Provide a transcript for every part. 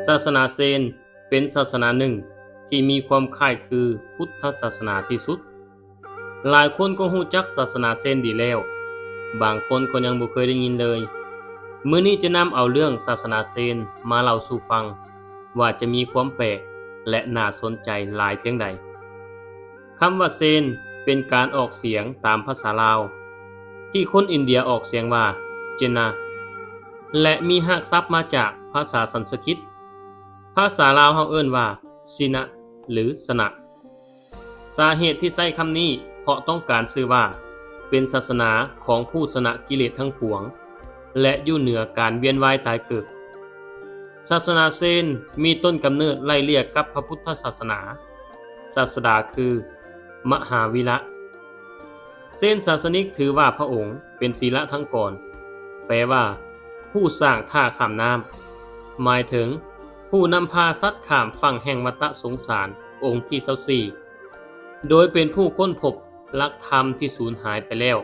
ສາສະໜາເຊນເປັນສາສະໜາໜຶ່ງທີ່ມີຄວາມຄ້າຍຄືພຸດທະສາສະໜາທີ່ສຸດ. ຫຼາຍຄົນກໍຮູ້ຈັກສາສະໜາເຊນດີແລ້ວ, ບາງຄົນກໍຍັງບໍ່ເຄີຍໄດ້ຍິນເລີຍ. ມື້ນີ້ຈະນຳເອົາເລື່ອງສາສະໜາເຊນມາເລົ່າສູ່ຟັງ ວ່າຈະມີຄວາມແປກ ແລະ ໜ້າສົນໃຈຫຼາຍພຽງໃດ. ຄຳວ່າເຊນເປັນການອອກສຽງຕາມພາສາລາວ ທີ່ຄົນອິນເດຍອອກສຽງວ່າ ເຈນນາ ແລະ ມີຮາກສັບມາຈາກພາສາສັນສະກິດ. ພາສາລາວເຮົາເອີ້ນວ່າ ຊິນະ ຫຼື ຊະນະ. ສາເຫດທີ່ໃຊ້ຄຳນີ້ ເພາະຕ້ອງການສື່ວ່າເປັນສາສະໜາຂອງຜູ້ຊະນະກິເລດທັງປວງ ແລະ ຢູ່ເໜືອການວຽນວ່າຍຕາຍເກີດ. ສາສະໜາເຊນມີຕົ້ນກຳເນີດໄລ່ເລ່ຍກັບພະພຸດທະສາສະໜາ, ສາດສະດາຄືມະຫາວິລະ. ເຊນສາສະນິກຖືວ່າພະອົງເປັນຕີລະທັງກອນ, ແປວ່າຜູ້ສ້າງທ່າຂ້າມນ້ຳ, ໝາຍເຖິງຜູ້ນຳພາສັດຂ້າມຝັ່ງແຫ່ງວັດຕະສົງສານອົງທີຊາວສີ່ ໂດຍເປັນຜູ້ຄົ້ນພົບຫຼັກທຳທີ່ສູນຫາຍໄປແລ້ວ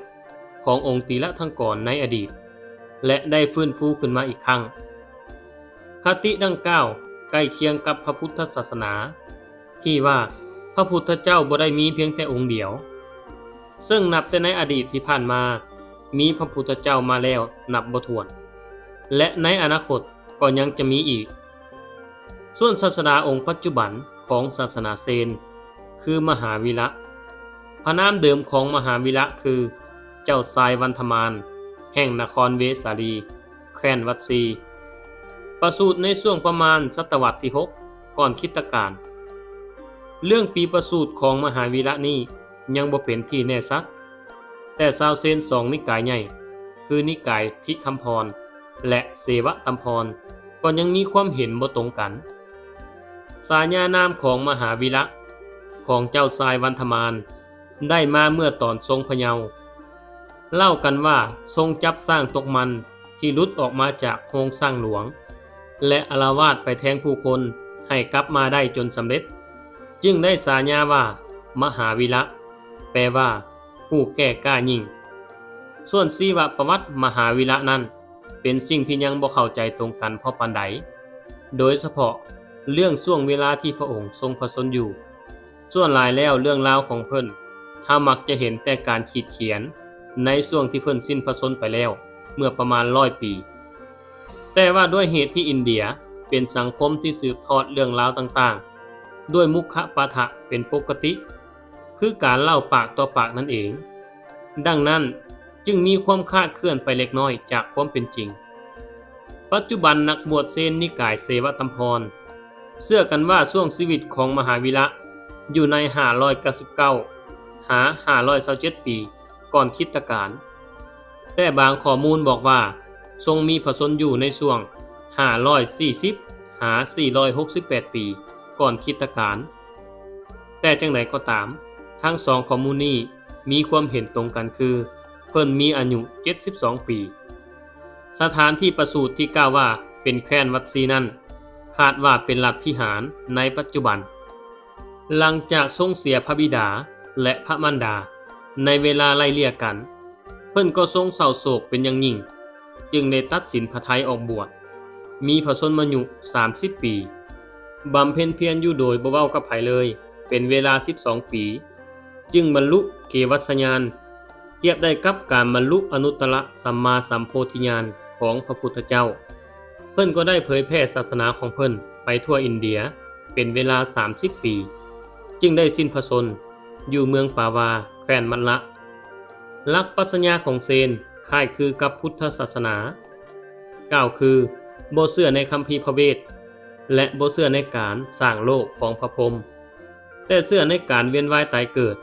ຂອງອົງຕີລະທັງກອນໃນອະດີດ ແລະ ໄດ້ຟື້ນຟູຂຶ້ນມາອີກຄັ້ງ. ຄະຕິດັ່ງກ່າວໃກ້ຄຽງກັບພະພຸດທະສາສະໜາ ທີ່ວ່າພະພຸດທະເຈົ້າບໍ່ໄດ້ມີພຽງແຕ່ອົງດຽວ, ເຊິ່ງນັບແຕ່ໃນອະດີດທີ່ຜ່ານມາ ມີພະພຸດທະເຈົ້າມາແລ້ວນັບບໍ່ຖ້ວນ ແລະ ໃນອະນາຄົດກໍຍັງຈະມີອີກ. ສ່ວນສາດສະດາອົງປັດຈຸບັນຂອງສາສະໜາເຊນ ຄືມະຫາວິລະ. ພະນາມເດີມຂອງມະຫາວິລະຄືເຈົ້າຊາຍວັນທະມານ ແຫ່ງນະຄອນເວສາລີ ແຄວ້ນວັດຊີ ປະສູດໃນຊ່ວງປະມານສະຕະວັດທີຫົກ ກ່ອນຄຣິສຕະການ. ເລື່ອງປີປະສູດຂອງມະຫາວິລະນີ້ຍັງບໍ່ເປັນທີ່ແນ່ຊັດ, ແຕ່ຊາວເຊນສອງນິກາຍໃຫຍ່ ຄືນິກາຍທິຄຳພອນ ແລະ ເສວະຕຳພອນ ກໍຍັງມີຄວາມເຫັນບໍ່ຕົງກັນ. ສາຍານາມຂອງມະຫາວິລະ ຂອງເຈົ້າຊາຍວັນທະມານ ໄດ້ມາເມື່ອຕອນຊົງພະເຍົາ. ເລົ່າກັນວ່າຊົງຈັບຊ້າງຕົກມັນ ທີ່ຫຼຸດອອກມາຈາກໂຮງຊ້າງຫຼວງ ແລະ ອາລະວາດໄປແທງຜູ້ຄົນໃຫ້ກັບມາໄດ້ຈົນສຳເລັດ, ຈຶ່ງໄດ້ສາຍາວ່າມະຫາວິລະ, ແປວ່າຜູ້ແກ້ກ້າຍິ່ງ. ສ່ວນຊີວະປະຫວັດມະຫາວິລະນັ້ນ ເປັນສິ່ງທີ່ຍັງບໍ່ເຂົ້າໃຈຕົງກັນພໍປານໃດ, ໂດຍສະເພາະເລື່ອງຊ່ວງເວລາທີ່ພະອົງຊົງພະຊົນຢູ່. ສ່ວນຫຼາຍແລ້ວເລື່ອງລາວຂອງເພິ່ນ ເຮົາມັກຈະເຫັນແຕ່ການຂີດຂຽນໃນຊ່ວງທີ່ເພິ່ນສິ້ນພະຊົນໄປແລ້ວເມື່ອປະມານຮ້ອຍປີ. ແຕ່ວ່າດ້ວຍເຫດທີ່ອິນເດຍເປັນສັງຄົມທີ່ສືບທອດເລື່ອງລາວຕ່າງໆ ດ້ວຍມຸຂະປາຖະເປັນປົກກະຕິ ຄືການເລົ່າປາກຕໍ່ປາກນັ້ນເອງ, ດັ່ງນັ້ນຈຶ່ງມີຄວາມຄາດເຄື່ອນໄປເລັກນ້ອຍຈາກຄວາມເປັນຈິງ. ປັດຈຸບັນນັກບວດເຊນນິກາຍເສວະຕຳພອນ ເຊື່ອກັນວ່າຊ່ວງຊີວິດຂອງມະຫາວິລະຢູ່ໃນຫ້າຮ້ອຍເກົ້າສິບເກົ້າຫາຫ້າຮ້ອຍຊາວເຈັດປີ ກ່ອນຄຣິສຕະການ, ແຕ່ບາງຂໍ້ມູນບອກວ່າຊົງມີພະຊົນຢູ່ໃນຊ່ວງຫ້າຮ້ອຍສີ່ສິບຫາສີ່ຮ້ອຍຫົກສິບແປດປີ ກ່ອນຄຣິສຕະການ. ແຕ່ຈັ່ງໃດກໍຕາມ, ທັງສອງຂໍ້ມູນນີ້ມີຄວາມເຫັນຕົງກັນຄື ເພິ່ນມີອາຍຸເຈັດສິບສອງປີ. ສະຖານທີ່ປະສູດທີ່ກ່າວວ່າເປັນແຄວ້ນວັດຊີນັ້ນ ຄາດວ່າເປັນລັດພິຫານໃນປັດຈຸບັນ. ຫຼັງຈາກຊົງເສຍພະບິດາ ແລະ ພະມານດາໃນເວລາໄລ່ເລ່ຍກັນ, ເພິ່ນກໍຊົງເສົ້າໂສກເປັນຢ່າງຍິ່ງ, ຈຶ່ງໄດ້ຕັດສິນພະໄທອອກບວດ, ມີພະຊົນມາຍຸສາມສິບປີ, ບຳເພັນພຽນຢູ່ໂດຍບໍ່ເວົ້າກັບໃຜເລີຍ ເປັນເວລາສິບສອງປີ, ຈຶ່ງບັນລຸເກວັດຊະຍານ, ກຽບໄດ້ກັບການບັນລຸອະນຸດຕະລະສຳມາສຳໂພທິຍານຂອງພະພຸດທະເຈົ້າ. ເພິ່ນກໍໄດ້ເຜີຍແຜ່ສາສະໜາຂອງເພິ່ນໄປທົ່ວອິນເດຍເປັນເວລາສາມສິບປີ, ຈຶ່ງໄດ້ສິ້ນພະຊົນຢູ່ເມືອງປາວາ, ແຄວ້ນມັດລະ. ຫຼັກປັດຊະຍາຂອງເຊນຄ້າຍຄືກັບພຸດທະສາສະໜາ, ກ່າວຄືບໍ່ເຊື່ອໃນຄຳພີພະເວດ ແລະ ບໍ່ເຊື່ອໃນການສ້າງໂລກຂອງພະພົມ, ແຕ່ເຊື່ອໃນການວຽນວ່າຍຕາຍເກີດ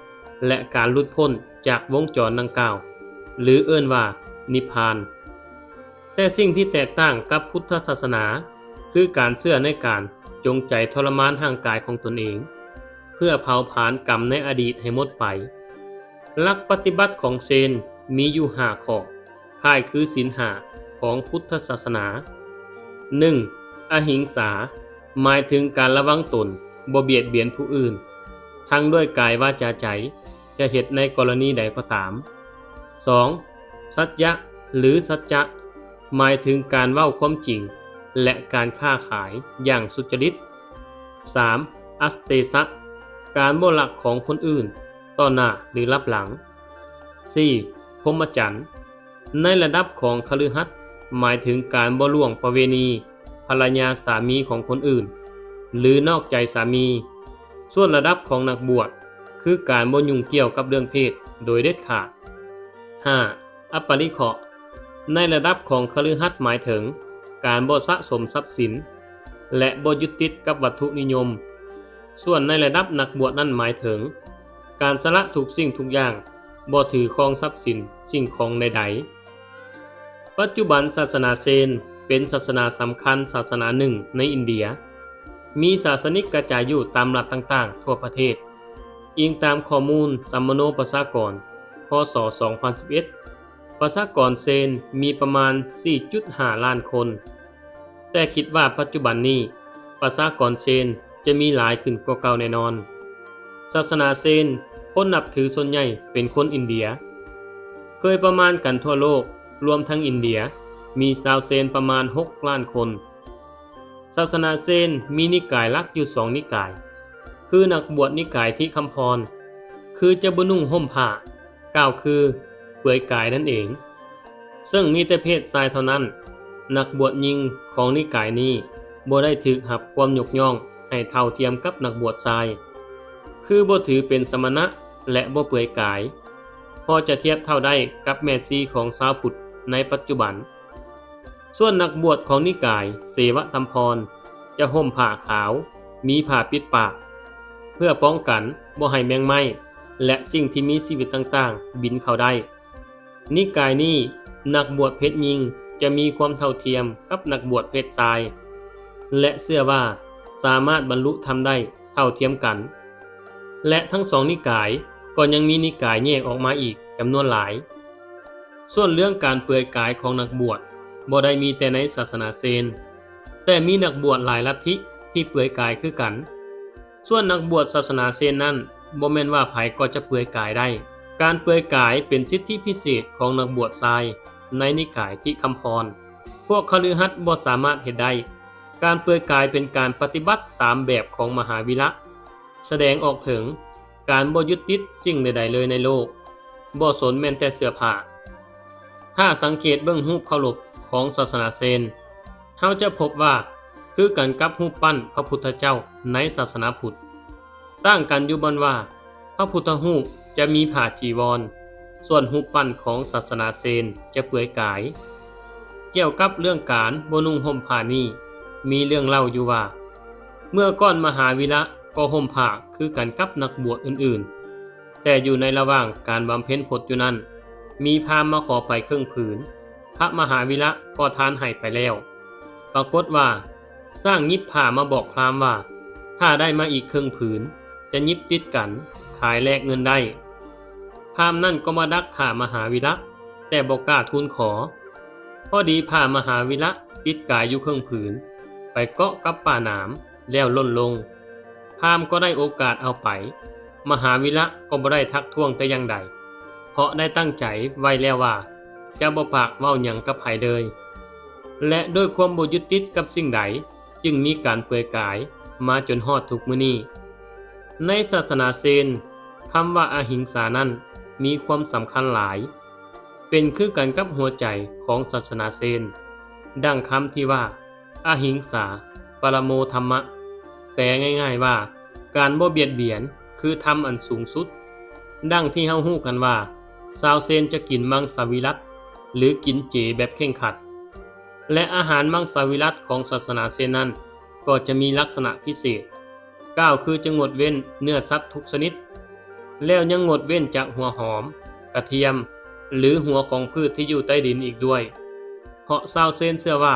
ແລະ ການຫຼຸດພົ້ນຈາກວົງຈອນດັ່ງກ່າວ ຫຼື ເອີ້ນວ່ານິບພານ. ແຕ່ສິ່ງທີ່ແຕກຕ່າງກັບພຸດທະສາສະໜາ ຄືການເຊື່ອໃນການຈົງໃຈທໍລະມານຮ່າງກາຍຂອງຕົນເອງ ເພື່ອເຜົາຜານກຳໃນອະດີດໃຫ້ໝົດໄປ. ຫຼັກປະຕິບັດຂອງເຊນມີຢູ່ຫ້າຂໍ້ ຄ້າຍຄືສິນຫ້າຂອງພຸດທະສາສະໜາ. ໜຶ່ງ ອະຫິງສາ, ໝາຍເຖິງການລະວັງຕົນບໍ່ບຽດບຽນຜູ້ອື່ນ, ທັງດ້ວຍກາຍ, ວາຈາ, ໃຈ, ຈະເຮັດໃນກໍລະນີໃດກໍຕາມ. ສອງ ສັດຈະ ຫຼື ສັດຈະ, ໝາຍເຖິງການເວົ້າຄວາມຈິງ, ແລະ ການຄ້າຂາຍຢ່າງສຸດຈະລິດ. ສາມ. ອັດເຕຊະ ການບໍ່ລັກຂອງຄົນອື່ນຕໍ່ໜ້າ ຫຼື ລັບຫຼັງ. ສີ່. ພົມມະຈັນ ໃນລະດັບຂອງຄະລືຫັດ ໝາຍເຖິງການບໍ່ລ່ວງປະເວນີພັນລະຍາສາມີຂອງຄົນອື່ນ ຫຼື ນອກໃຈສາມີ. ສ່ວນລະດັບຂອງນັກບວດ ຄືການບໍ່ຫຍຸ້ງກ່ຽວກັບເລື່ອງເພດໂດຍເດັດຂາດ. ຫ້າ. ອະປະລິເຄາະ ໃນລະດັບຂອງຄະລືຫັດ ໝາຍເຖິງການບໍ່ສະສົມຊັບສິນ ແລະ ບໍ່ຍຶດຕິດກັບວັດຖຸນິຍົມ. ສ່ວນໃນລະດັບນັກບວດນັ້ນ ໝາຍເຖິງການສະຫຼະທຸກສິ່ງທຸກຢ່າງ, ບໍ່ຖືຄອງຊັບສິນສິ່ງຂອງໃດໆ. ປັດຈຸບັນສາສະໜາເຊນເປັນສາສະໜາສຳຄັນສາສະໜາໜຶ່ງໃນອິນເດຍ, ມີສາສະນິກກະຈາຍຢູ່ຕາມລັດຕ່າງໆທົ່ວປະເທດ. ອີງຕາມຂໍ້ມູນສຳມະໂນປະຊາກອນ ຄ.ສ. ສອງພັນສິບເອັດ ປະຊາກອນເຊນມີປະມານສີ່ຈຸດຫ້າລ້ານຄົນ. ແຕ່ຄິດວ່າປັດຈຸບັນນີ້ປະຊາກອນເຊນຈະມີຫຼາຍຂຶ້ນກວ່າເກົ່າແນ່ນອນ. ສາສະໜາເຊນ ຄົນນັບຖືສ່ວນໃຫຍ່ເປັນຄົນອິນເດຍ. ເຄີຍປະມານກັນທົ່ວໂລກ ລວມທັງອິນເດຍ ມີຊາວເຊນປະມານຫົກລ້ານຄົນ. ສາສະໜາເຊນມີນິກາຍຫຼັກຢູ່ສອງນິກາຍ ຄືນັກບວດນິກາຍທິຄຳພອນ ຄືຈະບໍ່ນຸ່ງຫົ່ມຜ້າ ກ່າວຄືເປືອຍກາຍນັ້ນເອງ, ເຊິ່ງມີແຕ່ເພດຊາຍເທົ່ານັ້ນ. ນັກບວດຍິງຂອງນິກາຍນີ້ບໍ່ໄດ້ຖືກຮັບຄວາມຍົກຍ້ອງໃຫ້ເທົ່າທຽມກັບນັກບວດຊາຍ, ຄືບໍ່ຖືເປັນສະມະນະ ແລະ ບໍ່ເປືອຍກາຍ, ພໍຈະທຽບເທົ່າໄດ້ກັບແມ່ຊີຂອງຊາວພຸດໃນປັດຈຸບັນ. ສ່ວນນັກບວດຂອງນິກາຍເສວະຕຳພອນ ຈະຫົ່ມຜ້າຂາວ, ມີຜ້າປິດປາກ ເພື່ອປ້ອງກັນບໍ່ໃຫ້ແມງໄມ້ ແລະ ສິ່ງທີ່ມີຊີວິດຕ່າງໆບິນເຂົ້າໄດ້. ນິກາຍນີ້ ນັກບວດເພດຍິງຈະມີຄວາມເທົ່າທຽມກັບນັກບວດເພດຊາຍ ແລະ ເຊື່ອວ່າສາມາດບັນລຸທຳໄດ້ເທົ່າທຽມກັນ. ແລະ ທັງສອງນິກາຍກໍຍັງມີນິກາຍແຍກອອກມາອີກຈຳນວນຫຼາຍ. ສ່ວນເລື່ອງການເປືອຍກາຍຂອງນັກບວດ ບໍ່ໄດ້ມີແຕ່ໃນສາສະໜາເຊນ, ແຕ່ມີນັກບວດຫຼາຍລັດທິທີ່ເປືອຍກາຍຄືກັນ. ສ່ວນນັກບວດສາສະໜາເຊນນັ້ນ ບໍ່ແມ່ນວ່າໃຜກໍຈະເປືອຍກາຍໄດ້. ການເປືອຍກາຍເປັນສິດທິພິເສດຂອງນັກບວດຊາຍໃນນິກາຍທິຄຳພອນ. ພວກຄະລືຫັດບໍ່ສາມາດເຮັດໄດ້. ການເປືອຍກາຍເປັນການປະຕິບັດຕາມແບບຂອງມະຫາວິລະ, ສະແດງອອກເຖິງການບໍ່ຍຶດຕິດສິ່ງໃດໆເລີຍໃນໂລກ, ບໍ່ສົນແມ່ນແຕ່ເສື້ອຜ້າ. ຖ້າສັງເກດເບິ່ງຮູບເຄົາລົບຂອງສາສະໜາເຊນ, ເຮົາຈະພົບວ່າຄືກັນກັບຮູບປັ້ນພະພຸດທະເຈົ້າໃນສາສະໜາພຸດ. ຕ່າງກັນຢູ່ບ່ອນວ່າ ພະພຸດທະຮູບຈະມີຜ້າຈີວອນ, ສ່ວນຮູບປັ້ນຂອງສາສະໜາເຊນຈະເປືອຍກາຍ. ກ່ຽວກັບເລື່ອງການບໍ່ນຸ່ງຫົ່ມຜ້ານີ້ ມີເລື່ອງເລົ່າຢູ່ວ່າ ເມື່ອກ່ອນມະຫາວິລະກໍຫົ່ມຜ້າຄືກັນກັບນັກບວດອື່ນໆ, ແຕ່ຢູ່ໃນລະຫວ່າງການບຳເພັນພົດຢູ່ນັ້ນ ມີພາມມາຂໍໄປເຄິ່ງຜືນ, ພະມະຫາວິລະກໍທານໃຫ້ໄປແລ້ວ. ປາກົດວ່າ ຊ່າງຫຍິບຜ້າມາບອກພາມວ່າ ຖ້າໄດ້ມາອີກເຄິ່ງຜືນ ຈະຫຍິບຕິດກັນຂາຍແລກເງິນໄດ້. ພາມນັ້ນກໍມາດັກຖ້າມະຫາວິລະ, ແຕ່ບໍ່ກ້າທູນຂໍ. ພໍດີຜ້າມະຫາວິລະຕິດກາຍຢູ່ເຄິ່ງຜືນ, ໄປເກາະກັບປ່າໜາມ ແລ້ວຫຼົ່ນລົງ. ພາມກໍໄດ້ໂອກາດເອົາໄປ, ມະຫາວິລະກໍບໍ່ໄດ້ທັກທ້ວງແຕ່ຢ່າງໃດ, ເພາະໄດ້ຕັ້ງໃຈໄວ້ແລ້ວວ່າ ຈະບໍ່ປາກເວົ້າຫຍັງກັບໃຜເລີຍ. ແລະ ດ້ວຍຄວາມບໍ່ຍຶດຕິດກັບສິ່ງໃດ, ຈຶ່ງມີການເປືອຍກາຍມາຈົນຮອດທຸກມື້ນີ້. ໃນສາສະໜາເຊນ, ຄຳວ່າອະຫິງສານັ້ນມີຄວາມສຳຄັນຫຼາຍ, ເປັນຄືກັນກັບຫົວໃຈຂອງສາສະໜາເຊນ. ດັ່ງຄຳທີ່ວ່າ ອະຫິງສາ ປະລະໂມທຳມະ, ແປງ່າຍໆວ່າ ການບໍ່ບຽດບຽນ ຄືທຳອັນສູງສຸດ. ດັ່ງທີ່ເຮົາຮູ້ກັນວ່າ ຊາວເຊນຈະກິນມັງສະວິລັດ ຫຼື ກິນເຈແບບເຄັ່ງຄັດ. ແລະ ອາຫານມັງສະວິລັດຂອງສາສະໜາເຊນນັ້ນ ກໍຈະມີລັກສະນະພິເສດ, ກ່າວຄືຈະງົດເວັ້ນເນື້ອສັດທຸກຊະນິດ, ແລ້ວຍັງງົດເວັ້ນຈາກຫົວຫອມ, ກະທຽມ ຫຼື ຫົວຂອງພືດທີ່ຢູ່ໃຕ້ດິນອີກດ້ວຍ. ເພາະຊາວເຊນເຊື່ອວ່າ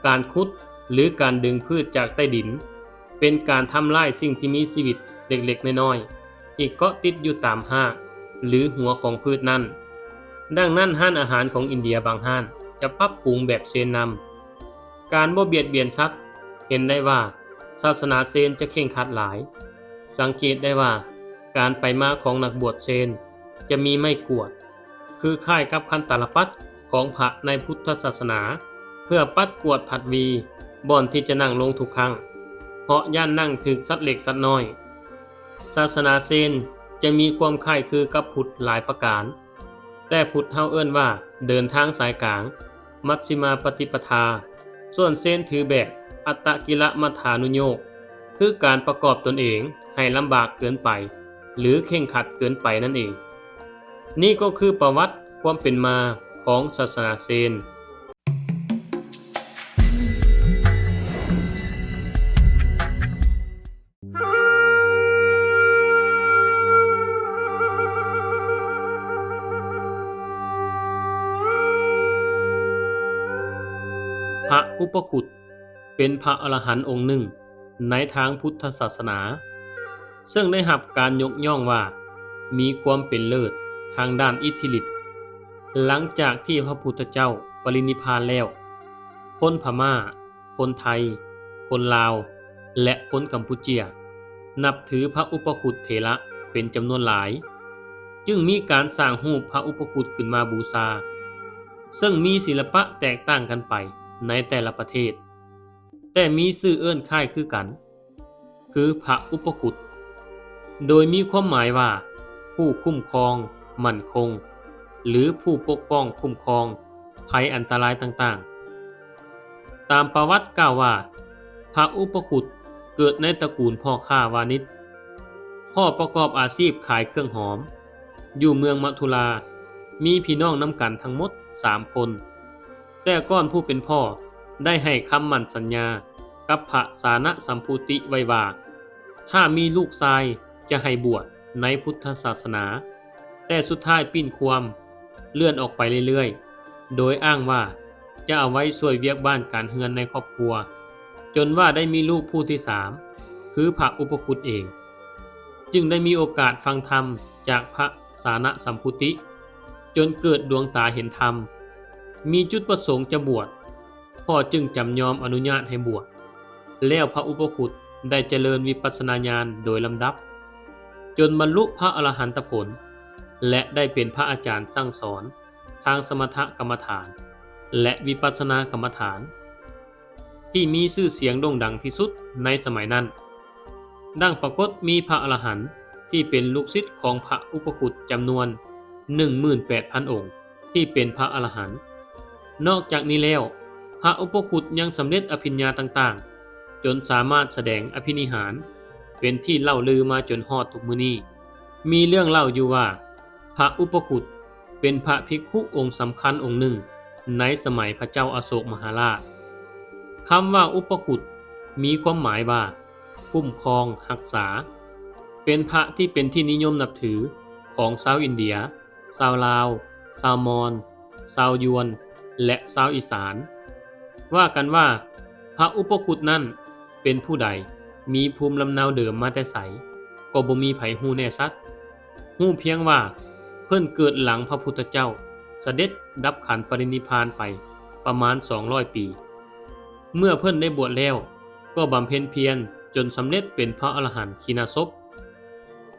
ການຂຸດ ຫຼື ການດຶງພືດຈາກໃຕ້ດິນ ເປັນການທຳລາຍສິ່ງທີ່ມີຊີວິດເລັກໆນ້ອຍໆ ທີ່ເກາະຕິດຢູ່ຕາມຮາກ ຫຼື ຫົວຂອງພືດນັ້ນ. ດັ່ງນັ້ນ ຮ້ານອາຫານຂອງອິນເດຍບາງຮ້ານຈະປັບປຸງແບບເຊນນຳ. ການບໍ່ບຽດບຽນສັດ ເຫັນໄດ້ວ່າສາສະໜາເຊນຈະເຄັ່ງຄັດຫຼາຍ. ສັງເກດໄດ້ວ່າ ການໄປມາຂອງນັກບວດເຊນຈະມີໄມ້ກວາດ, ຄືຄ້າຍກັບຄັນຕາລະປັດຂອງພະໃນພຸດທະສາສະໜາ, ເພື່ອປັດກວາດຜັດຫວີ ບ່ອນທີ່ຈະນັ່ງລົງທຸກຄັ້ງ ເພາະຢ້ານນັ່ງຖືກສັດເລັກສັດນ້ອຍ. ສາສະໜາເຊນຈະມີຄວາມຄ້າຍຄືກັບພຸດຫຼາຍປະການ, ແຕ່ພຸດເຮົາເອີ້ນວ່າເດີນທາງສາຍກາງ, ມັດຊິມາປະຕິປະທາ. ສ່ວນເຊນຖືແບບອັດຕະກິລະມັດຖານຸໂຍກ, ຄືການປະກອບຕົນເອງໃຫ້ລຳບາກເກີນໄປ ຫຼື ເຄັ່ງຄັດເກີນໄປນັ້ນເອງ. ນີ້ກໍຄືປະຫວັດຄວາມເປັນມາຂອງສາສະໜາເຊນ. ພະອຸປະຄຸດ ເປັນພະອະລະຫັນອົງໜຶ່ງໃນທາງພຸດທະສາສະໜາ, ເຊິ່ງໄດ້ຮັບການຍົກຍ້ອງວ່າມີຄວາມເປັນເລີດທາງດ້ານອິດທິລິດ. ຫຼັງຈາກທີ່ພະພຸດທະເຈົ້າປະລິນິບພານແລ້ວ, ຄົນພະມ້າ, ຄົນໄທ, ຄົນລາວ ແລະ ຄົນກຳປູເຈຍ ນັບຖືພະອຸປະຄຸດເຖລະເປັນຈຳນວນຫຼາຍ, ຈຶ່ງມີການສ້າງຮູບພະອຸປະຄຸດຂຶ້ນມາບູຊາ, ເຊິ່ງມີສິລະປະແຕກຕ່າງກັນໄປໃນແຕ່ລະປະເທດ, ແຕ່ມີຊື່ເອີ້ນຄ້າຍຄືກັນ ຄືພະອຸປະຄຸດ, ໂດຍມີຄວາມໝາຍວ່າ ຜູ້ຄຸ້ມຄອງ, ໝັ້ນຄົງ ຫຼື ຜູ້ປົກປ້ອງຄຸ້ມຄອງໄພອັນຕະລາຍຕ່າງໆ. ຕາມປະຫວັດກ່າວວ່າ ພະອຸປະຄຸດເກີດໃນຕະກູນພໍ່ຄ້າວານິດ, ພໍ່ປະກອບອາຊີບຂາຍເຄື່ອງຫອມ. ຢູ່ເມືອງມະທຸລາ ມີພີ່ນ້ອງນຳກັນທັງໝົດສາມຄົນ, ແຕ່ກ່ອນຜູ້ເປັນພໍ່ໄດ້ໃຫ້ຄຳໝັ້ນສັນຍາກັບພະສານະສຳພູຕິໄວ້ວ່າ ຖ້າມີລູກຊາຍຈະໃຫ້ບວດໃນພຸດທະສາສະໜາ, ແຕ່ສຸດທ້າຍປີ້ນຄວາມເລື່ອນອອກໄປເລື້ອຍໆ ໂດຍອ້າງວ່າຈະເອົາໄວ້ຊ່ວຍວຽກບ້ານການເຮືອນໃນຄອບຄົວ, ຈົນວ່າໄດ້ມີລູກຜູ້ທີສາມ ຄືພະອຸປະຄຸດເອງ. ຈຶ່ງໄດ້ມີໂອກາດຟັງທຳຈາກພະສານະສຳພຸຕິ ຈົນເກີດດວງຕາເຫັນທຳ, ມີຈຸດປະສົງຈະບວດ, ພໍ່ຈຶ່ງຈຳຍອມອະນຸຍາດໃຫ້ບວດ. ແລ້ວພະອຸປະຄຸດໄດ້ຈະເລີນວິປັດສະນາຍານໂດຍລຳດັບ, ຈົນບັນລຸພະອະລະຫັນຕະຜົນ ແລະ ໄດ້ເປັນພະອາຈານສັ່ງສອນທາງສະມະຖະກຳມະຖານ ແລະ ວິປັດສະນາກຳມະຖານ ທີ່ມີຊື່ສຽງໂດ່ງດັງທີ່ສຸດໃນສະໄໝນັ້ນ. ດັ່ງປາກົດມີພະອະລະຫັນທີ່ເປັນລູກສິດຂອງພະອຸປະຄຸດຈຳນວນໜຶ່ງໝື່ນແປດພັນອົງທີ່ເປັນພະອະລະຫັນ. ນອກຈາກນີ້ແລ້ວ, ພະອຸປະຄຸດຍັງສຳເລັດອະພິນຍາຕ່າງໆ ຈົນສາມາດສະແດງອະພິນິຫານເປັນທີ່ເລົ່າລືມາຈົນຮອດທຸກມື້ນີ້. ມີເລື່ອງເລົ່າຢູ່ວ່າ ພະອຸປະຄຸດ ເປັນພະພິກຂຸອົງສຳຄັນອົງໜຶ່ງໃນສະໄໝພະເຈົ້າອະໂສກມະຫາລາດ. ຄຳວ່າອຸປະຄຸດ ມີຄວາມໝາຍວ່າ ຄຸ້ມຄອງ, ຮັກສາ, ເປັນພະທີ່ເປັນທີ່ນິຍົມນັບຖືຂອງຊາວອິນເດຍ, ຊາວລາວ, ຊາວມອນ, ຊາວຢວນ ແລະ ຊາວອີສານ. ວ່າກັນວ່າ ພະອຸປະຄຸດນັ້ນເປັນຜູ້ໃດ, ມີພູມລຳເນົາເດີມມາແຕ່ໃສ, ກໍບໍ່ມີໃຜຮູ້ແນ່ຊັດ. ຮູ້ພຽງວ່າເພິ່ນເກີດຫຼັງພະພຸດທະເຈົ້າສະເດັດດັບຂັນປະລິນິບພານໄປປະມານສອງຮ້ອຍປີ. ເມື່ອເພິ່ນໄດ້ບວດແລ້ວ ກໍບຳເພັນພຽນຈົນສຳເລັດເປັນພະອະລະຫັນຂີນາສົບ.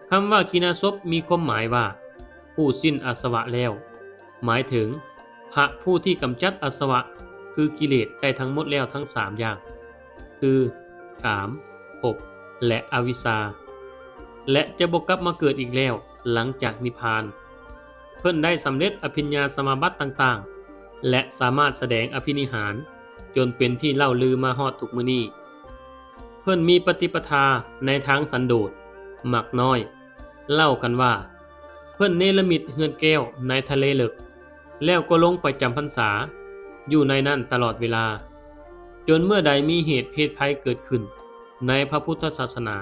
ຄຳວ່າຂີນາສົບມີຄວາມໝາຍວ່າ ຜູ້ສິ້ນອາສະວະແລ້ວ, ໝາຍເຖິງພະຜູ້ທີ່ກຳຈັດອາສະວະ ຄືກິເລດໄດ້ທັງໝົດແລ້ວທັງສາມຢ່າງ ຄື ກາມ, ພົບ ແລະ ອະວິຊຊາ ແລະ ຈະບໍ່ກັບມາເກີດອີກແລ້ວຫຼັງຈາກນິບພານ. ເພິ່ນໄດ້ສຳເລັດອະພິນຍາສະມາບັດຕ່າງໆ ແລະ ສາມາດສະແດງອະພິນິຫານຈົນເປັນທີ່ເລົ່າລືມາຮອດທຸກມື້ນີ້. ເພິ່ນມີປະຕິປະທາໃນທາງສັນໂດດ, ມັກນ້ອຍ. ເລົ່າກັນວ່າ ເພິ່ນເນລະມິດເຮືອນແກ້ວໃນທະເລເລິກ ແລ້ວກໍລົງໄປຈຳພັນສາຢູ່ໃນນັ້ນຕະຫຼອດເວລາ, ຈົນເມື່ອໃດມີເຫດເພດໄພເກີດຂຶ້ນໃນພະພຸດທະສາສະໜາ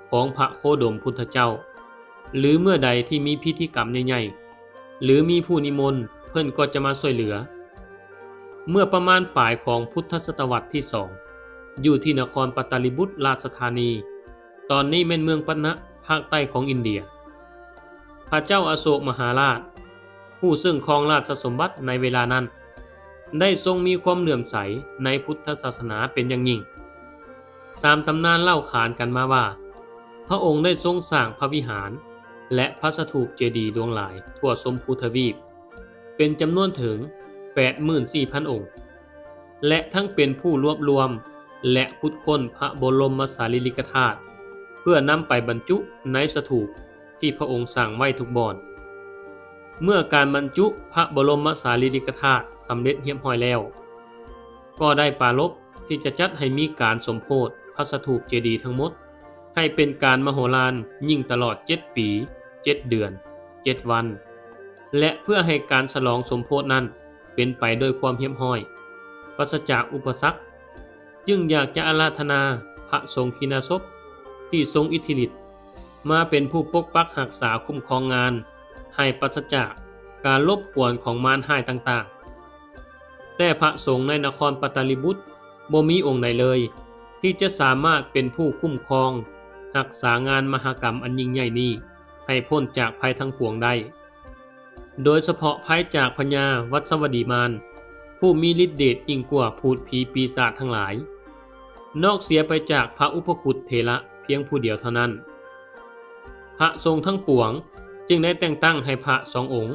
ຂອງພະໂຄດົມພຸດທະເຈົ້າ ຫຼື ເມື່ອໃດທີ່ມີພິທີກຳໃຫຍ່ໆ ຫຼື ມີຜູ້ນິມົນ ເພິ່ນກໍຈະມາຊ່ວຍເຫຼືອ. ເມື່ອປະມານປາຍຂອງພຸດທະສະຕະວັດທີສອງ ຢູ່ທີ່ນະຄອນປະຕາລິບຸດລາຊະທານີ, ຕອນນີ້ແມ່ນເມືອງປັດນະ ພາກໃຕ້ຂອງອິນເດຍ. ພະເຈົ້າອະໂສກມະຫາລາດ ຜູ້ເຊິ່ງຄອງລາຊະສົມບັດໃນເວລານັ້ນ ໄດ້ຊົງມີຄວາມເຫຼື້ອມໃສໃນພຸດທະສາສະໜາເປັນຢ່າງຍິ່ງ. ຕາມຕຳນານເລົ່າຂານກັນມາວ່າ ພະອົງໄດ້ຊົງສ້າງພະວິຫານ ແລະ ພະສະຖູບເຈດີຫຼວງຫຼາຍທົ່ວຊົມພູທະວີບ ເປັນຈຳນວນເຖິງແປດໝື່ນສີ່ພັນອົງ. ແລະ ທັງເປັນຜູ້ລວບລວມ ແລະ ຂຸດຄົ້ນພະບໍລົມມະສາລີລິກະທາດ ເພື່ອນຳໄປບັນຈຸໃນສະຖູບທີ່ພະອົງສ້າງໄວ້ທຸກບ່ອນ. ເມື່ອການບັນຈຸພະບໍລົມມະສາລີລິກະທາດສຳເລັດຮຽບຮ້ອຍແລ້ວ, ກໍໄດ້ປາລົບທີ່ຈະຈັດໃຫ້ມີການສົມໂພດພະສະຖູບເຈດີທັງໝົດ ໃຫ້ເປັນການມະໂຫລານຍິ່ງຕະຫຼອດເຈັດປີ ເຈັດເດືອນ ເຈັດວັນ ແລະ ເພື່ອໃຫ້ການສະຫຼອງສົມໂພດນັ້ນເປັນໄປດ້ວຍຄວາມຮຽບຮ້ອຍ, ປາສະຈາກອຸປະສັກ, ຈຶ່ງຢາກຈະອາລາທະນາພະສົງຄີນາສົບທີ່ຊົງອິດທິລິດ ມາເປັນຜູ້ປົກປັກຮັກສາຄຸ້ມຄອງງານ ໃຫ້ປາສະຈາກການລົບກວນຂອງມານຮ້າຍຕ່າງໆ. ແຕ່ພະສົງໃນນະຄອນປັດຕາລີບຸດບໍ່ມີອົງໃດເລີຍ ທີ່ຈະສາມາດເປັນຜູ້ຄຸ້ມຄອງຮັກສາງານມະຫະກຳອັນຍິ່ງໃຫຍ່ນີ້ໃຫ້ພົ້ນຈາກໄພທັງປວງໄດ້, ໂດຍສະເພາະໄພຈາກພະຍາວັດສະວະດີມານ ຜູ້ມີລິດເດດຍິ່ງກວ່າພູດຜີປີສາດທັງຫຼາຍ, ນອກເສຍໄປຈາກພະອຸປະຄຸດເຖລະພຽງຜູ້ດຽວເທົ່ານັ້ນ. ພະສົງທັງປວງຈຶ່ງໄດ້ແຕ່ງຕັ້ງໃຫ້ພະສອງອົງ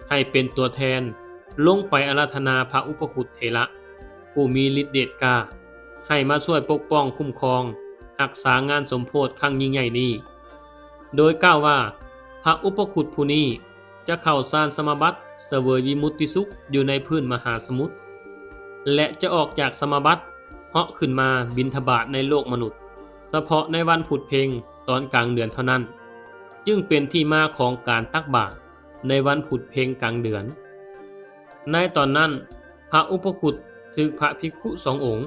ໃຫ້ເປັນຕົວແທນລົງໄປອາລາທະນາພະອຸປະຄຸດເຖລະ ຜູ້ມີລິດເດດກ້າ ໃຫ້ມາຊ່ວຍປົກປ້ອງຄຸ້ມຄອງຮັກສາງານສົມໂພດຄັ້ງຍິ່ງໃຫຍ່ນີ້, ໂດຍກ່າວວ່າ ພະອຸປະຄຸດຜູ້ນີ້ຈະເຂົ້າສານສະມາບັດສະເຫວີຍວິມຸດຕິສຸກຢູ່ໃນພື້ນມະຫາສະໝຸດ ແລະ ຈະອອກຈາກສະມາບັດເຫາະຂຶ້ນມາບິນທະບາດໃນໂລກມະນຸດ ສະເພາະໃນວັນພຸດເພັງຕອນກາງເດືອນເທົ່ານັ້ນ, ຈຶ່ງເປັນທີ່ມາຂອງການຕັກບາດໃນວັນພຸດເພັງກາງເດືອນ. ໃນຕອນນັ້ນ ພະອຸປະຄຸດຖືກພະພິກຂຸສອງອົງ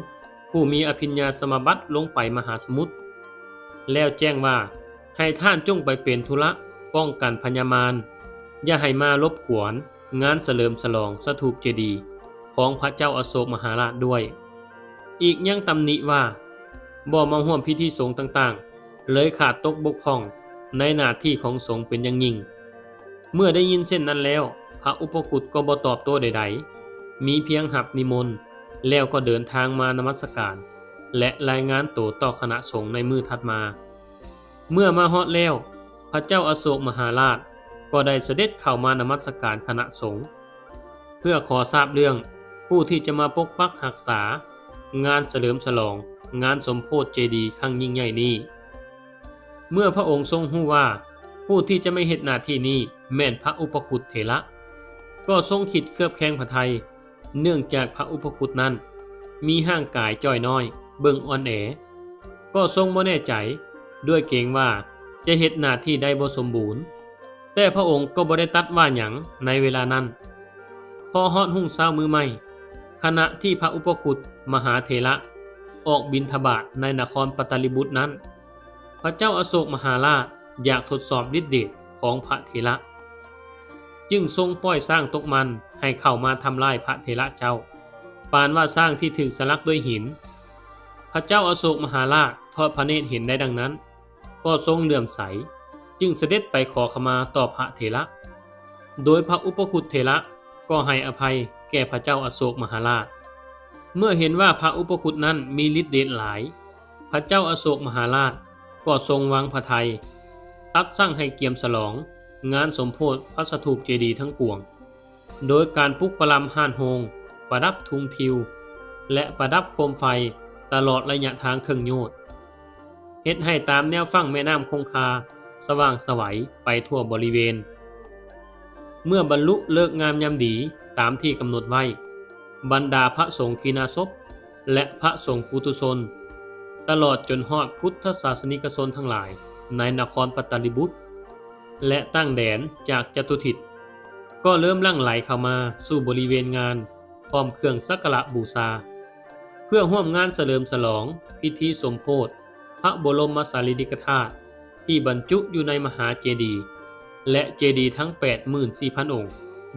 ຜູ້ມີອະພິນຍາສະມາບັດລົງໄປມະຫາສະໝຸດ ແລ້ວແຈ້ງວ່າ ໃຫ້ທ່ານຈົ່ງໄປເປັນທຸລະປ້ອງກັນພະຍາມານ, ຢ່າໃຫ້ມາລົບກວນງານສະເຫຼີມສະຫຼອງສະຖູບເຈດີຂອງພະເຈົ້າອະໂສກມະຫາລາດດ້ວຍ. ອີກຍັງຕຳໜິວ່າ ບໍ່ມາຮ່ວມພິທີສົງຕ່າງໆ ເລີຍຂາດຕົກບົກຜ່ອງໃນໜ້າທີ່ຂອງສົງເປັນຢ່າງຍິ່ງ. ເມື່ອໄດ້ຍິນເຊັ່ນນັ້ນແລ້ວ, ພະອຸປະຄຸດກໍບໍ່ຕອບໂຕ້ໃດໆ, ມີພຽງຮັບນິມົນ ແລ້ວກໍເດີນທາງມານະມັດສະການ ແລະ ລາຍງານໂຕຕໍ່ຄະນະສົງໃນມື້ຖັດມາ. ເມື່ອມາຮອດແລ້ວ, ພະເຈົ້າອະໂສກມະຫາລາດກໍໄດ້ສະເດັດເຂົ້າມານະມັດສະການຄະນະສົງ ເພື່ອຂໍຊາບເລື່ອງຜູ້ທີ່ຈະມາປົກປັກຮັກສາງານສະເຫຼີມສະຫຼອງງານສົມໂພດເຈດີຄັ້ງຍິ່ງໃຫຍ່ນີ້. ເມື່ອພະອົງຊົງຮູ້ວ່າຜູ້ທີ່ຈະມາເຮັດໜ້າທີ່ນີ້ແມ່ນພະອຸປະຄຸດເຖລະ, ກໍຊົງຄິດເຄືອບແຄງພະໄທ ເນື່ອງຈາກພະອຸປະຄຸດນັ້ນມີຮ່າງກາຍຈ່ອຍນ້ອຍ, ເບິ່ງອ່ອນແອ, ກໍຊົງບໍ່ແນ່ໃຈດ້ວຍເກງວ່າຈະເຮັດໜ້າທີ່ໄດ້ບໍ່ສົມບູນ. ແຕ່ພະອົງກໍບໍ່ໄດ້ຕັດວ່າຫຍັງໃນເວລານັ້ນ. ພໍຮອດຮຸ່ງເຊົ້າມື້ໃໝ່, ຂະນະທີ່ພະອຸປະຄຸດມະຫາເຖລະອອກບິນທະບາດໃນນະຄອນປັດຕາລີບຸດນັ້ນ, ພະເຈົ້າອະໂສກມະຫາລາດຢາກທົດສອບລິດເດດຂອງພະເຖລະ, ຈຶ່ງຊົງປ່ອຍຊ້າງຕົກມັນໃຫ້ເຂົ້າມາທຳລາຍພະເຖລະເຈົ້າ, ປານວ່າຊ້າງທີ່ຖືກສະຫຼັກດ້ວຍຫີນ. ພະເຈົ້າອະໂສກມະຫາລາດທອດພະເນດເຫັນໄດ້ດັ່ງນັ້ນ, ກໍຊົງເຫຼື້ອມໃສ, ຈຶ່ງສະເດັດໄປຂໍຂະມາຕໍ່ພະເຖລະ, ໂດຍພະອຸປະຄຸດເຖລະກໍໃຫ້ອະໄພແກ່ພະເຈົ້າອະໂສກມະຫາລາດ. ເມື່ອເຫັນວ່າພະອຸປະຄຸດນັ້ນມີລິດເດດຫຼາຍ, ພະເຈົ້າອະໂສກມະຫາລາດກໍຊົງວາງພະໄທ, ຕັດສັ່ງໃຫ້ກຽມສະຫຼອງງານສົມໂພດພະສະຖູບເຈດີທັງປວງ, ໂດຍການປຸກປະລຳຮ້ານໂຮງ, ປະດັບທຸງທິວ ແລະ ປະດັບໂຄມໄຟຕະຫຼອດໄລຍະທາງເຄິ່ງໂຍດ, ເຮັດໃຫ້ຕາມແນວຝັ່ງແມ່ນ້ຳຄົງຄາສະຫວ່າງສະໄຫວໄປທົ່ວບໍລິເວນ. ເມື່ອບັນລຸເລີກງາມຍາມດີຕາມທີ່ກຳນົດໄວ້, ບັນດາພະສົງຄີນາສົບ ແລະ ພະສົງປຸຖຸຊົນ, ຕະຫຼອດຈົນຮອດພຸດທະສາສະນິກະຊົນທັງຫຼາຍໃນນະຄອນປັດຕາລີບຸດ ແລະ ຕ່າງແດນຈາກຈະຕຸທິດ, ກໍເລີ່ມຫຼັ່ງໄຫຼເຂົ້າມາສູ່ບໍລິເວນງານ ພ້ອມເຄື່ອງສັກກາລະບູຊາ, ເພື່ອຮ່ວມງານສະເຫຼີມສະຫຼອງພິທີສົມໂພດພະບໍລົມມະສາລີລິກະທາດ ທີ່ບັນຈຸຢູ່ໃນມະຫາເຈດີ ແລະ ເຈດີທັງແປດໝື່ນສີ່ພັນອົງ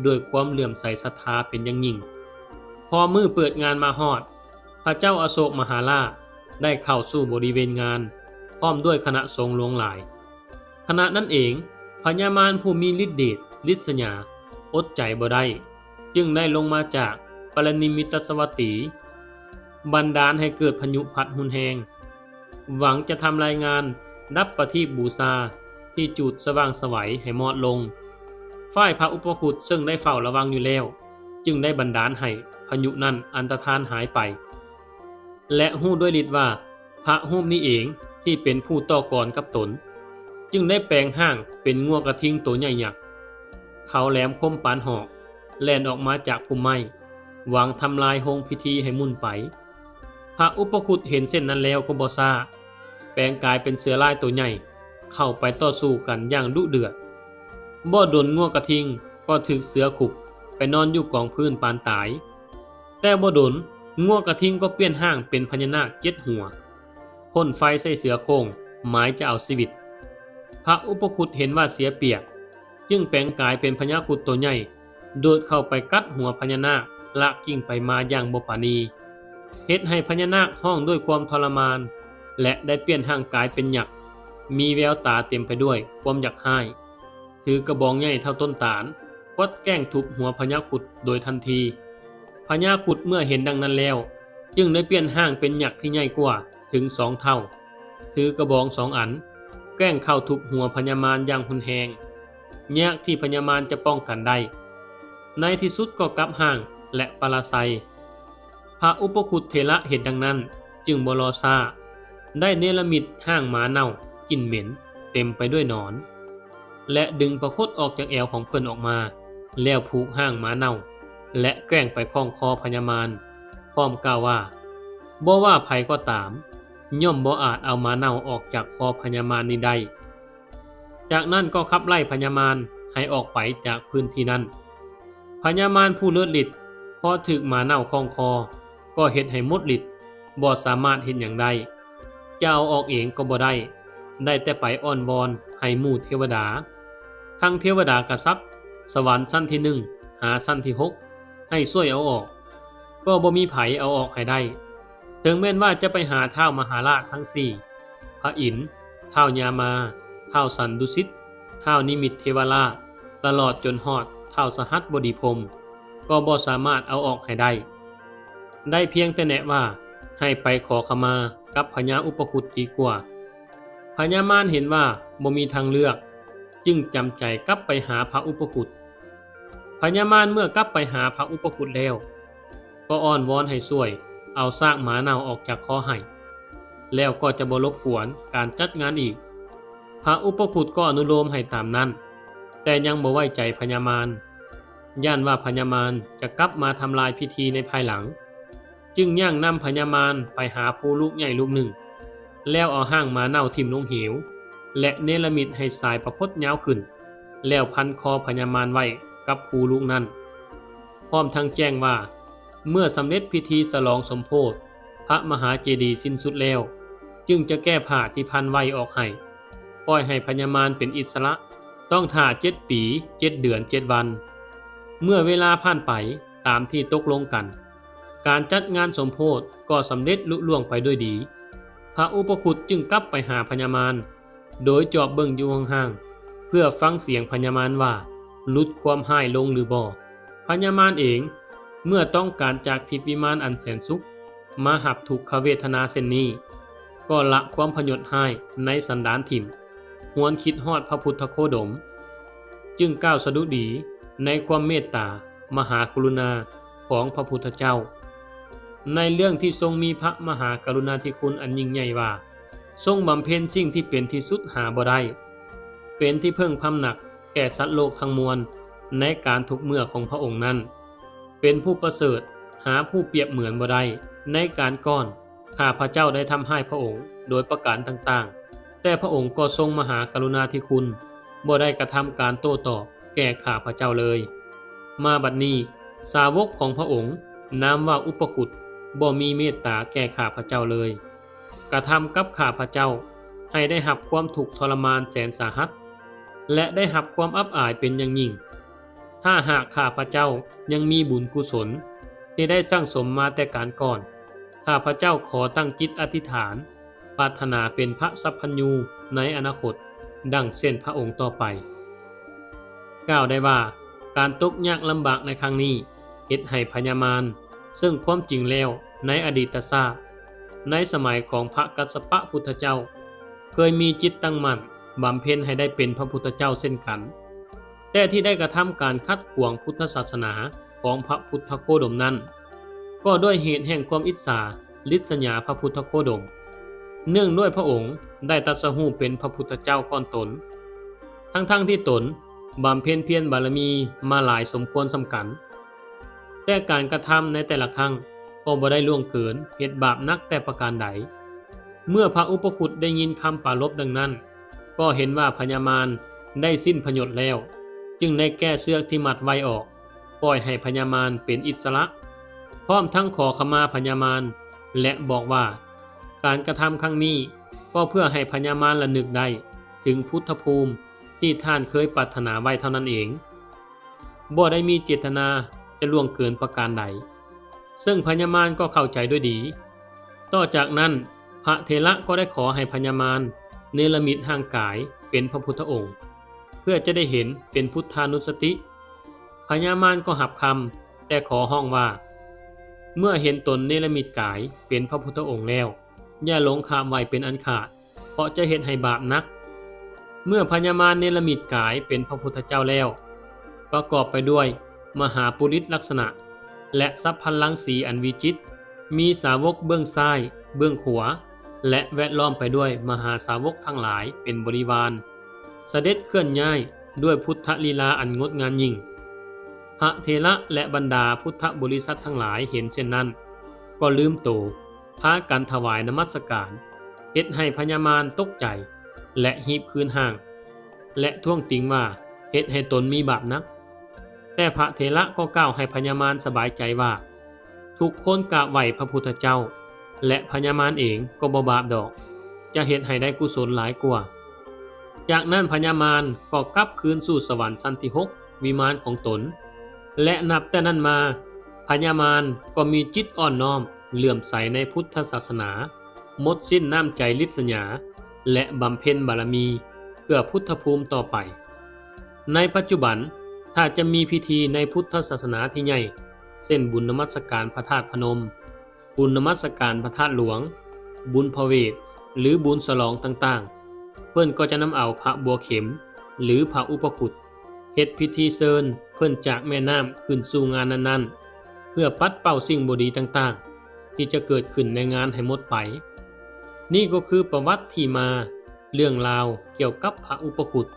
ດ້ວຍຄວາມເຫຼື້ອມໃສສັດທາເປັນຢ່າງຍິ່ງ. ພໍມື້ເປີດງານມາຮອດ, ພະເຈົ້າອະໂສກມະຫາລາດໄດ້ເຂົ້າສູ່ບໍລິເວນງານ ພ້ອມດ້ວຍຄະນະສົງຫຼວງຫຼາຍ. ຂະນະນັ້ນເອງ, ພະຍາມານຜູ້ມີລິດເດດລິດສະຫຍາອົດໃຈບໍ່ໄດ້, ຈຶ່ງໄດ້ລົງມາຈາກປະລິນິມມິດຕະສະຫວັດຕີ, ບັນດານໃຫ້ເກີດພາຍຸພັດຮຸນແຮງ, ຫວັງຈະທຳລາຍງານດັບປະທີບບູຊາທີ່ຈູດສະຫວ່າງສະໄຫວໃຫ້ມອດລົງ. ຝ່າຍພະອຸປະຄຸດເຊິ່ງໄດ້ເຝົ້າລະວັງຢູ່ແລ້ວ, ຈຶ່ງໄດ້ບັນດານໃຫ້ ພະຍຸນັ້ນອັນຕະທານຫາຍໄປ ແລະ ຮູ້ດ້ວຍລິດວ່າພະຮູບນີ້ເອງທີ່ເປັນຜູ້ຕໍ່ກອນກັບຕົນ, ຈຶ່ງໄດ້ແປງຮ່າງເປັນງົວກະທິງໂຕໃຫຍ່ຍັກ, ເຂົາແຫຼມຄົມປານຫອກ, ແລ່ນອອກມາຈາກພຸ່ມໄມ້, ຫວັງທຳລາຍໂຮງພິທີໃຫ້ໝຸ່ນໄປ. ພະອຸປະຄຸດເຫັນເຊັ່ນນັ້ນແລ້ວກໍບໍ່ຊ້າ, ແປງກາຍເປັນເສືອລາຍໂຕໃຫຍ່, ເຂົ້າໄປຕໍ່ສູ້ກັນຢ່າງດຸເດືອດ. ບໍ່ດົນງົວກະທິງກໍຖືກເສືອຂຸບໄປນອນຢູ່ກອງພື້ນປານຕາຍ. ແຕ່ບໍ່ດົນ, ງົວກະທິງກໍປ່ຽນຮ່າງເປັນພະຍານາກເຈັດຫົວ, ພົ່ນໄຟໃສ່ເສືອໂຄ່ງ, ໝາຍຈະເອົາຊີວິດ. ພະອຸປະຄຸດເຫັນວ່າເສຍປຽບ, ຈຶ່ງແປງກາຍເປັນພະຍາຄຸດໂຕໃຫຍ່, ໂດດເຂົ້າໄປກັດຫົວພະຍານາກ, ລາກກິ້ງໄປມາຢ່າງບໍ່ປານີ, ເຮັດໃຫ້ພະຍານາກຮ້ອງດ້ວຍຄວາມທໍລະມານ ແລະ ໄດ້ປ່ຽນຮ່າງກາຍເປັນຍັກ, ມີແວວຕາເຕັມໄປດ້ວຍຄວາມຢາກຮ້າຍ, ຖືກະບອງໃຫຍ່ເທົ່າຕົ້ນຕານ, ກວັດແກ້ງທຸບຫົວພະຍາຄຸດໂດຍທັນທີ. ພະຍາຄຸດເມື່ອເຫັນດັ່ງນັ້ນແລ້ວ, ຈຶ່ງໄດ້ປ່ຽນຮ່າງເປັນຍັກທີ່ໃຫຍ່ກວ່າເຖິງສອງເທົ່າ, ຖືກະບອງສອງອັນ, ແກ້ງເຂົ້າທຸບຫົວພະຍາມານຢ່າງຮຸນແຮງ. ຍາກທີ່ພະຍາມານຈະປ້ອງກັນໄດ້, ໃນທີ່ສຸດກໍກັບຮ່າງ ແລະ ປະລາໄຊ. ພະອຸປະຄຸດເຖລະເຫັນດັ່ງນັ້ນ, ຈຶ່ງບໍ່ລໍຊ້າ, ໄດ້ເນລະມິດຮ່າງໝາເນົ່າ ກິ່ນເໝັນເຕັມໄປດ້ວຍໜອນ ແລະ ດຶງປາຄົດອອກຈາກແອວຂອງເພິ່ນອອກມາ, ແລ້ວຜູກຮ່າງໝາເນົ່າ ແລະ ແກ້ງໄປຄ້ອງຄໍພະຍາມານ, ພ້ອມກ່າວວ່າ, ບໍ່ວ່າໃຜກໍຕາມ, ຍ່ອມບໍ່ອາດເອົາໝາເນົ່າອອກຈາກຄໍພະຍາມານນີ້ໄດ້. ຈາກນັ້ນກໍຂັບໄລ່ພະຍາມານໃຫ້ອອກໄປຈາກພື້ນທີ່ນັ້ນ. ພະຍາມານຜູ້ເລີດລິດ ພໍຖືກໝາເນົ່າຄ້ອງຄໍ ກໍເຮັດໃຫ້ໝົດລິດ, ບໍ່ສາມາດເຮັດຫຍັງໄດ້. ຈະເອົາອອກເອງກໍບໍ່ໄດ້, ໄດ້ແຕ່ໄປອ້ອນວອນໃຫ້ໝູ່ເທວະດາ, ທັງເທວະດາກະສັດ, ສະຫວັນຊັ້ນທີໜຶ່ງ ຫາຊັ້ນທີຫົກ ໃຫ້ຊ່ວຍເອົາອອກ, ກໍບໍ່ມີໃຜເອົາອອກໃຫ້ໄດ້. ເຖິງແມ່ນວ່າຈະໄປຫາທ້າວມະຫາລາດທັງສີ່, ພະອິນ, ທ້າວຍາມາ, ທ້າວສັນດຸສິດ, ທ້າວນິມິດເທວະລາດ, ຕະຫຼອດຈົນຮອດທ້າວສະຫັດບໍດີພົມ, ກໍບໍ່ສາມາດເອົາອອກໃຫ້ໄດ້. ໄດ້ພຽງແຕ່ແນະວ່າໃຫ້ໄປຂໍຂະມາກັບພະຍາອຸປະຄຸດດີກວ່າ. ພະຍາມານເຫັນວ່າບໍ່ມີທາງເລືອກ, ຈຶ່ງຈຳໃຈກັບໄປຫາພະອຸປະຄຸດ. ພະຍາມານເມື່ອກັບໄປຫາພະອຸປະຄຸດແລ້ວ, ກໍອ້ອນວອນໃຫ້ຊ່ວຍເອົາຊາກໝາເນົ່າອອກຈາກຄໍໃຫ້, ແລ້ວກໍຈະບໍ່ລົບກວນການຈັດງານອີກ. ພະອຸປະຄຸດກໍອະນຸໂລມໃຫ້ຕາມນັ້ນ, ແຕ່ຍັງບໍ່ໄວ້ໃຈພະຍາມານ, ຢ້ານວ່າພະຍາມານຈະກັບມາທຳລາຍພິທີໃນພາຍຫຼັງ. ຈຶ່ງຍ່າງນຳພະຍາມານໄປຫາພູລູກໃຫຍ່ລູກໜຶ່ງ, ແລ້ວເອົາຮ່າງໝາເນົ່າຖິ້ມລົງເຫວ ແລະ ເນລະມິດໃຫ້ສາຍປາຄົດຍາວຂຶ້ນ, ແລ້ວພັນຄໍພະຍາມານໄວ້ກັບພູລູກນັ້ນ, ພ້ອມທັງແຈ້ງວ່າ ເມື່ອສຳເລັດພິທີສະຫຼອງສົມໂພດພະມະຫາເຈດີย์ສິ້ນສຸດແລ້ວ, ຈຶ່ງຈະແກ້ຜ້າທີ່ພັນໄວ້ອອກໃຫ້, ປ່ອຍໃຫ້ພະຍາມານເປັນອິດສະຫຼະ, ຕ້ອງຖ້າເຈັດປີ ເຈັດເດືອນ ເຈັດວັນ. ເມື່ອເວລາຜ່ານໄປຕາມທີ່ຕົກລົງກັນ, ການຈັດງານສົມໂພດກໍສຳເລັດລຸລ່ວງໄປດ້ວຍດີ. ພະອຸປະຄຸດຈຶ່ງກັບໄປຫາພະຍາມານ ໂດຍຈອບເບິ່ງຢູ່ຫ່າງໆ ເພື່ອຟັງສຽງພະຍາມານວ່າຫຼຸດຄວາມຮ້າຍລົງຫຼືບໍ່. ພະຍາມານເອງ ເມື່ອຕ້ອງການຈາກທິບວິມານອັນແສນສຸກມາຮັບທຸກຂະເວທະນາເຊັ່ນນີ້, ກໍລະຄວາມພະຍົດຮ້າຍໃນສັນດານຖິ້ມ, ຫວນຄິດຮອດພະພຸດທະໂຄດົມ, ຈຶ່ງກ່າວສະດຸດີໃນຄວາມເມດຕາມະຫາກະລຸນາຂອງພະພຸດທະເຈົ້າ, ໃນເລື່ອງທີ່ຊົງມີພະມະຫາກະລຸນາທິຄຸນອັນຍິ່ງໃຫຍ່ວ່າ, ຊົງບຳເພັນສິ່ງທີ່ເປັນທີ່ສຸດຫາບໍ່ໄດ້, ເປັນທີ່ເພິ່ງພຳນັກແກ່ສັດໂລກທັງມວນໃນການທຸກເມື່ອຂອງພະອົງນັ້ນ, ເປັນຜູ້ປະເສີດ ຫາຜູ້ປຽບເໝືອນບໍ່ໄດ້. ໃນການກ່ອນ ຂ້າພະເຈົ້າໄດ້ທຳຮ້າຍພະອົງໂດຍປະການຕ່າງໆ, ແຕ່ພະອົງກໍຊົງມະຫາກະລຸນາທິຄຸນ, ບໍ່ໄດ້ກະທຳການໂຕ້ຕອບແກ່ຂ້າພະເຈົ້າເລີຍ. ມາບັດນີ້, ສາວົກຂອງພະອົງ, ນາມວ່າອຸປະຄຸດ, ບໍ່ມີເມດຕາແກ່ຂ້າພະເຈົ້າເລີຍ, ກະທຳກັບຂ້າພະເຈົ້າໃຫ້ໄດ້ຮັບຄວາມທຸກທໍລະມານແສນສາຫັດ ແລະ ໄດ້ຮັບຄວາມອັບອາຍເປັນຢ່າງຍິ່ງ. ຖ້າຫາກຂ້າພະເຈົ້າຍັງມີບຸນກຸສົນທີ່ໄດ້ສັ່ງສົມມາແຕ່ການກ່ອນ, ຂ້າພະເຈົ້າຂໍຕັ້ງຈິດອະທິຖານ ປາດຖະໜາເປັນພະສັບພັນຍູໃນອະນາຄົດ ດັ່ງເຊັ່ນພະອົງຕໍ່ໄປ. ກ່າວໄດ້ວ່າ ການຕົກຍາກລຳບາກໃນຄັ້ງນີ້ ເຮັດໃຫ້ພະຍາມານ, ເຊິ່ງຄວາມຈິງແລ້ວໃນອະດີດຕະຊາດ, ໃນສະໄໝຂອງພະກັດສະປະພຸດທະເຈົ້າ ເຄີຍມີຈິດຕັ້ງໝັ້ນບຳເພັນໃຫ້ໄດ້ເປັນພະພຸດທະເຈົ້າເຊັ່ນກັນ, ແຕ່ທີ່ໄດ້ກະທຳການຂັດຂວາງພຸດທະສາສະໜາຂອງພະພຸດທະໂຄດົມນັ້ນ ກໍດ້ວຍເຫດແຫ່ງຄວາມອິດສາລິດສະຫຍາພະພຸດທະໂຄດົມ ເນື່ອງດ້ວຍພະອົງໄດ້ຕັດສະຮູ້ເປັນພະພຸດທະເຈົ້າກ່ອນຕົນ ທັງໆທີ່ຕົນບຳເພັນພຽນບາລະມີມາຫຼາຍສົມຄວນສ່ຳກັນ, ແຕ່ການກະທຳໃນແຕ່ລະຄັ້ງກໍບໍ່ໄດ້ລ່ວງເກີນເຮັດບາບໜັກແຕ່ປະການໃດ. ເມື່ອພະອຸປະຄຸດໄດ້ຍິນຄຳປາລົບດັ່ງນັ້ນ ກໍເຫັນວ່າພະຍາມານໄດ້ສິ້ນພະໂຫຍດແລ້ວ, ຈຶ່ງໄດ້ແກ້ເຊືອກທີ່ມັດໄວ້ອອກ, ປ່ອຍໃຫ້ພະຍາມານເປັນອິດສະຫຼະ, ພ້ອມທັງຂໍຂະມາພະຍາມານ ແລະ ບອກວ່າ ການກະທຳຄັ້ງນີ້ກໍເພື່ອໃຫ້ພະຍາມານລະນຶກໄດ້ເຖິງພຸດທະພູມທີ່ທ່ານເຄີຍປາດຖະໜາໄວ້ເທົ່ານັ້ນເອງ, ບໍ່ໄດ້ມີເຈດຕະນາຈະລ່ວງເກີນປະການໃດ, ເຊິ່ງພະຍາມານກໍເຂົ້າໃຈດ້ວຍດີ. ຕໍ່ຈາກນັ້ນ ພະເຖລະກໍໄດ້ຂໍໃຫ້ພະຍາມານເນລະມິດຮ່າງກາຍເປັນພະພຸດທະອົງ ເພື່ອຈະໄດ້ເຫັນເປັນພຸດທານຸສະຕິ. ພະຍາມານກໍຮັບຄຳ, ແຕ່ຂໍຮ້ອງວ່າ ເມື່ອເຫັນຕົນເນລະມິດກາຍເປັນພະພຸດທະອົງແລ້ວ, ຢ່າຫຼົງຂາບໄຫວ້ເປັນອັນຂາດ, ເພາະຈະເຮັດໃຫ້ບາບໜັກ. ເມື່ອພະຍາມານເນລະມິດກາຍເປັນພະພຸດທະເຈົ້າແລ້ວ, ປະກອບໄປດ້ວຍມະຫາປຸລິດລັກສະນະ ແລະ ສັບພັນລັງສີອັນວິຈິດ, ມີສາວົກເບື້ອງຊ້າຍ, ເບື້ອງຂວາ ແລະ ແວດລ້ອມໄປດ້ວຍມະຫາສາວົກທັງຫຼາຍເປັນບໍລິວານ, ສະເດັດເຄື່ອນຍ້າຍດ້ວຍພຸດທະລີລາອັນງົດງາມຍິ່ງ. ພະເຖລະ ແລະ ບັນດາພຸດທະບໍລິສັດທັງຫຼາຍເຫັນເຊັ່ນນັ້ນ ກໍລືມໂຕ, ພາກັນຖວາຍນະມັດສະການ, ເຮັດໃຫ້ພະຍາມານຕົກໃຈ ແລະ ຮີບຄືນຮ່າງ ແລະ ທ້ວງຕິງວ່າເຮັດໃຫ້ຕົນມີບາບໜັກ. ແຕ່ພະເຖລະກໍກ່າວໃຫ້ພະຍາມານສະບາຍໃຈວ່າ ທຸກຄົນກາບໄຫວ້ພະພຸດທະເຈົ້າ ແລະ ພະຍາມານເອງກໍບໍ່ບາບດອກ, ຈະເຮັດໃຫ້ໄດ້ກຸສົນຫຼາຍກວ່າ. ຈາກນັ້ນພະຍາມານກໍກັບຄືນສູ່ສະຫວັນຊັ້ນທີຫົກ ວິມານຂອງຕົນ ແລະ ນັບແຕ່ນັ້ນມາ ພະຍາມານກໍມີຈິດອ່ອນນ້ອມເຫຼື້ອມໃສໃນພຸດທະສາສະໜາ, ໝົດສິ້ນນ້ຳໃຈລິດສະຫຍາ ແລະ ບຳເພັນບາລະມີເພື່ອພຸດທະພູມຕໍ່ໄປ. ໃນປັດຈຸບັນ ຖ້າຈະມີພິທີໃນພຸດທະສາສະໜາທີ່ໃຫຍ່ ເຊັ່ນ ບຸນນະມັດສະການພະທາດພະນົມ, ບຸນນະມັດສະການພະທາດຫຼວງ, ບຸນພະເວດ ຫຼື ບຸນສະຫຼອງຕ່າງໆ, ເພິ່ນກໍຈະນຳເອົາພະບົວເຂັມ ຫຼື ພະອຸປະຄຸດ ເຮັດພິທີເຊີນເພິ່ນຈາກແມ່ນ້ຳຂຶ້ນສູ່ງານນັ້ນໆ ເພື່ອປັດເປົ່າສິ່ງບໍ່ດີຕ່າງໆ ທີ່ຈະເກີດຂຶ້ນໃນງານໃຫ້ໝົດໄປ. ນີ້ກໍຄືປະຫວັດທີ່ມາເລື່ອງລາວກ່ຽວກັບພະອຸປະຄຸດ